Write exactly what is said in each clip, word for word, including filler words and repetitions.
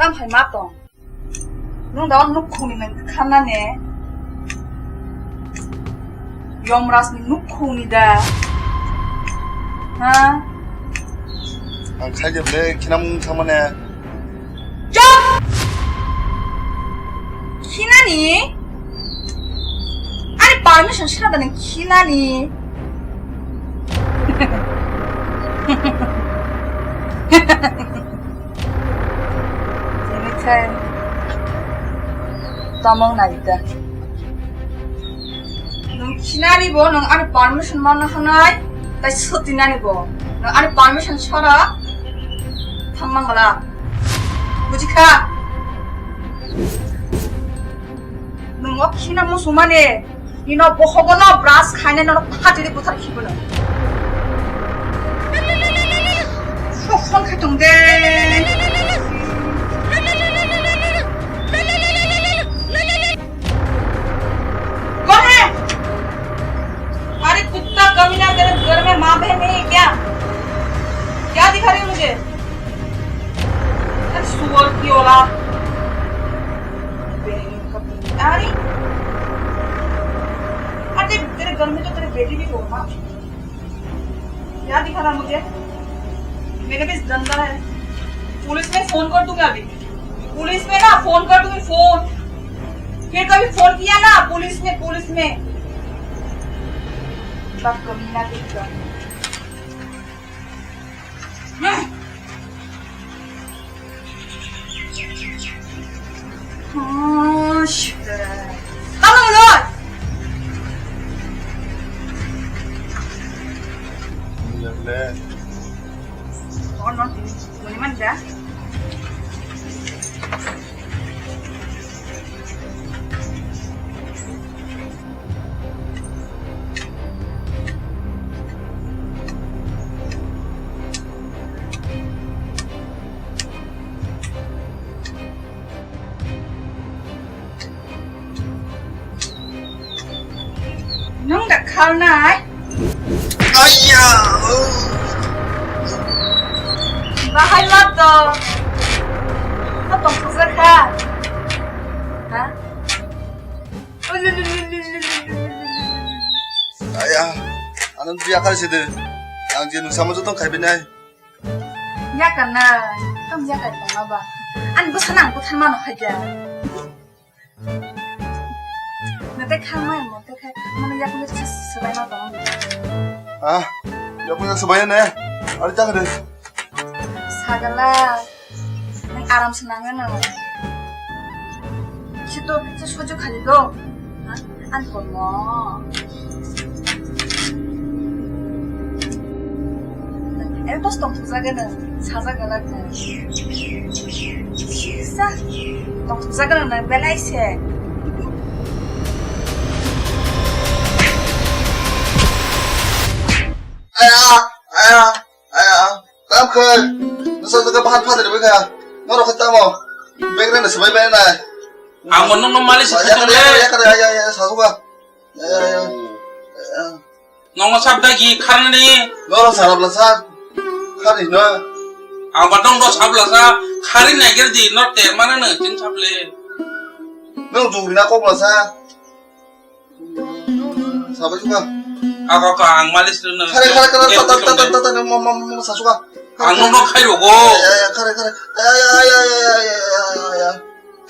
Tam hai ma tong. Nwng da o nukhungni nwng khanani. Yomrajni nukhungni da. Ha? Ang khaide ble khinamung thamane. Chop! Khinani? Ani permission sara da nang khinani? Tini khe tamung nai da. Nwng khinani bo nwng ani permission manna hanai, tai sotinani bo nwng ani permission sara thangma ngala. Bujikha? Nwng o khina musumani, nino bohogo no brush khainai no phatiri buthar khibono. Sok phone khai tong de. कौन है? अरे कुत्ता कमीना, तेरे घर में माँ बहन नहीं है क्या? क्या दिखा रही है मुझे? अरे सुअर की औलाद। बहन का बहन। अरे, अरे तेरे घर में तो तेरे बेटी भी होगा। क्या दिखा रहा मुझे? मैंने भी धंधा है। पुलिस में फोन कर दूंगा अभी। पुलिस में ना फोन कर दूंगी, फोन। फिर कभी फोन किया ना पुलिस में, पुलिस में। बस कमीना के घर। Tamo loi. Iya, ble. Ono, ini mana? Nung da khalnai? Aiya! Bahai ma to? Ko tong khusa kha? Ha? Aiya, ano biya kali sidi. Ang je nung sama jotong khai binai. Yakar na, tam yakar tongma ba. Ani bwsa nang bwthar mano hai kya. Nate khang mai mo te khai mano yakni swbai ma tong. Ah, yakni swbai ne. Ari tak de. Sagala, nang aram se nang na. Sito se sojo khali do. Ani kono. Ero tos tong thujagano, sajagalak no. Sa, tong thujagano na belai se. Aya, aya, aya. Tam khai. Nasa jaga bahan phadir bai kha. Norok khe tamo. Begra na sabai bai na. Ang mo nong nong mali se. Ya kare, ya kare, ya kare, ya, ya, ya, sajuga. Ya, ya, ya. Ya. Nongo sab dagi kharnani. Noro sarap lasa. Khari no. Ang ba nong do sab lasa. Khari nai ger di no te mana no tin sable. Nong juri na kok lasa. Sabai suka. Ako ka ang malis no. Khare khare khare ta ta ta ta ta ta ma ma ma sa suka. Ang nong no khai rogo. Ya ya khare khare. Ya ya ya ya ya ya ya ya.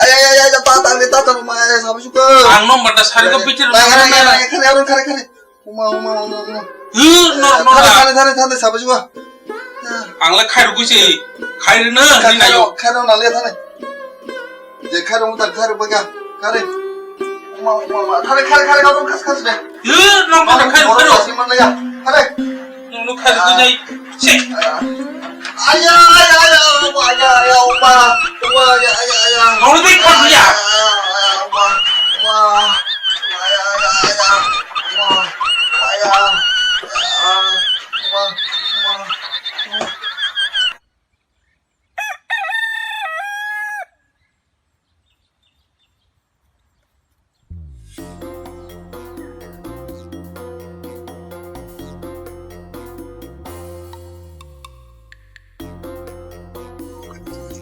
Ay ay ay ay ta ta ta ta ma ya sabai suka. Ang nong bata sari ko pichir. Khare khare khare khare. Uma, uma, uma, uma. Huh, no, no, Thane, no. Thane, thane, thane, sabai suka. Ang le khai rukui se. Khai ri na, khai, ni na yo. Khai ro, khai ro na le thane. Je khai ro, ta khai ro, baka. Khai re. Uma, uma, uma. Thane, khai, khai, khai, khai, khai, khai, khai. Huh, no, no, khai ro, khai ro. Asi man le ya. Khai re. No, no, khai rukui jai. Sik. Aya, aya, aya, aya, aya, uma, uma, aya, aya, aya. Kamu tuh ikut dia. Aya, aya, aya, uma, uma, aya, aya, aya, uma, aya, aya, aya, uma, uma, uma.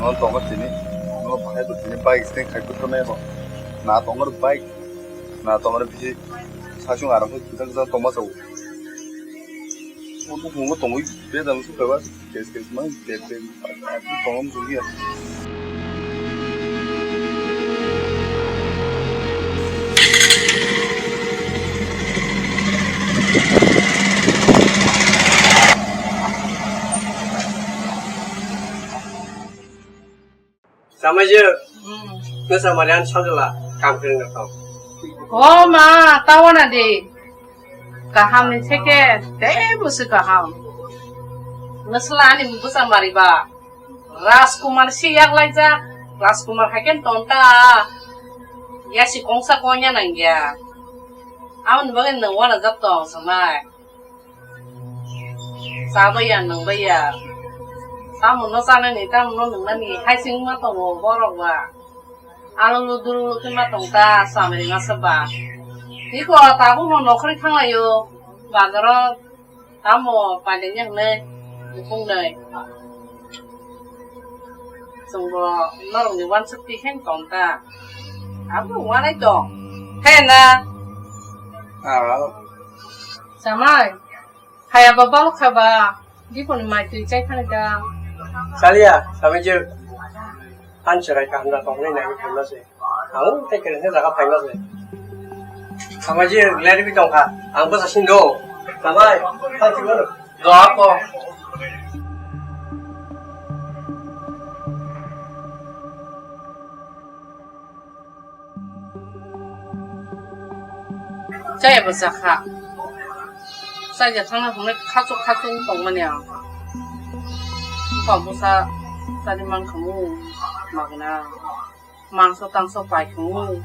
No tongo tini, no bahai bo tini bike stand khai kutham ebo. Na tongo bike, na tongo bisi sasung arang khai kutham kutham tongma sao. Bo bo tongo, be dam su kaba. Kes kes mang, kes kes mang, tongo mujungya. Samajwk, hmm, bwsa mari ang sajla kam kwrwng rok tong. O ma, tawana de. Kaham ni theke tei bwswk kaham. Nwsla ani bwsa mari ba. Rajkumar si yak laijak. Rajkumar hai khe ton ta. Yasi kongsa konya nang ya. Aboni bagwi nwng wana jak tong samai. Chabaiya, nwngbaiya. Tamono chanani, tamono nwngnani, haising ma tongo borok ba. Alulu dululu khe ma tong ta, samani masa ba. Iko tabukno nokhorwi thanglaio, bazaro tamo paidengya hwnwi, nukhungnwi. Chwngbo norokni uansukti khe tong ta. Abo uanai tong. Khe na? Ah. Samai. Haya ba balok kha ba, diponi mai twi chai thani ta. Chaliya, samajwk. Ang chwrai kaham da tongwi nai phaima se. Ang tei kene se jaga phaima se. Samajwk, leri bi tongkha. Ang bwsa sing do. Samai, thang si bono. Do ako. Chaya bo chakha. Chaya thangna hwnwi khachu khachu wng tongmani ang. Bupha bwsa chari mankha mung magna. Mangso tangso pai kha mung.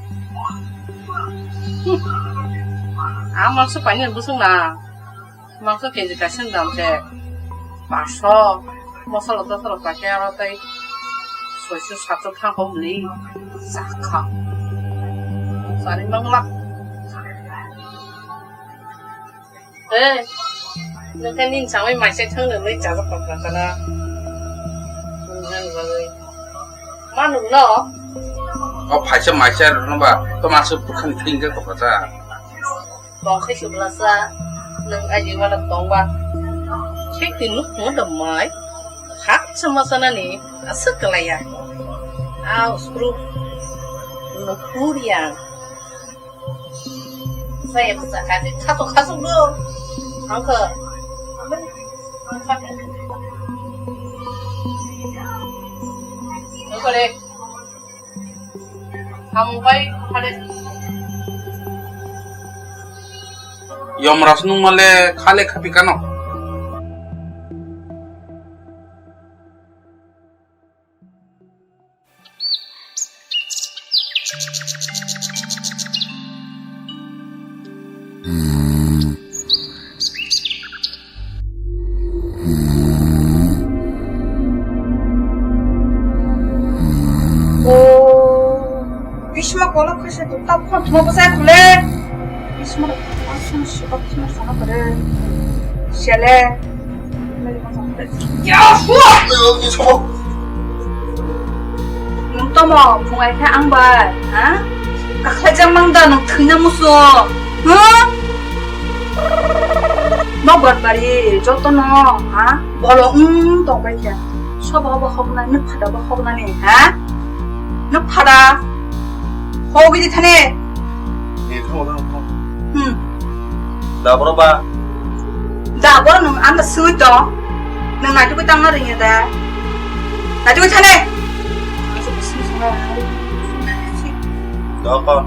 Ang mangso painani bwswk na. Mangso K G kaisa dam se paso, mosala tosala paikhe aro tei soiso sato thangkha mli chakha. Sari mangla. Eh, nokhe nini samai maisai thangno nui chajak tongkha kana? Nani bagwi. Manu no? O phaisa maisa rwno ba, to mangso bukhani thwingjak tongkha cha. Tongkhe siblasa, nwng aji wala tongba. Khekti nuk mo da mai. Hak sama sana ni, aswk kalaya. Au skru. Nuk puriang. Saya bisa kasih satu kasih dulu. Angke. Angke. Angke deh. Hambai khade. Yomraj nung male khale khapi kano. O, Bhisma kolok khe se tap phone thuma bwsai khule. Bhisma rok phone sima sima sima sana kare. Sele. Ya, hua! Nung tomo phungai khe ang bai, ha? Kakhlai jang mang da nung thwina musu. Ha? Nokbar bari joto no, ha? Bolo wng tong bai khe. Sobo bo hoknai, nuk phada bo hoknani, ha? Nuk phada. Hogwi di thane. Ni thang thang thang. Hmm. Da boro ba. Da boro nung anda sui to. Nung naitu ko tang na ring da. Naitu ko thane. Doko.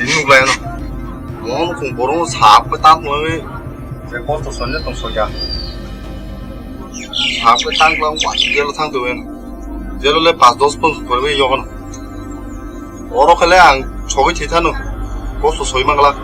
Tini nuklai ano. Mohon kung borong sap ke tang nui. Je kosto sonne tong soja. Sap ke tang lang wa jelo thang tuwe. Jelo le pas dos pun korbe yogon. Oro khale ang sogwi thithano. Kosto soi mangla.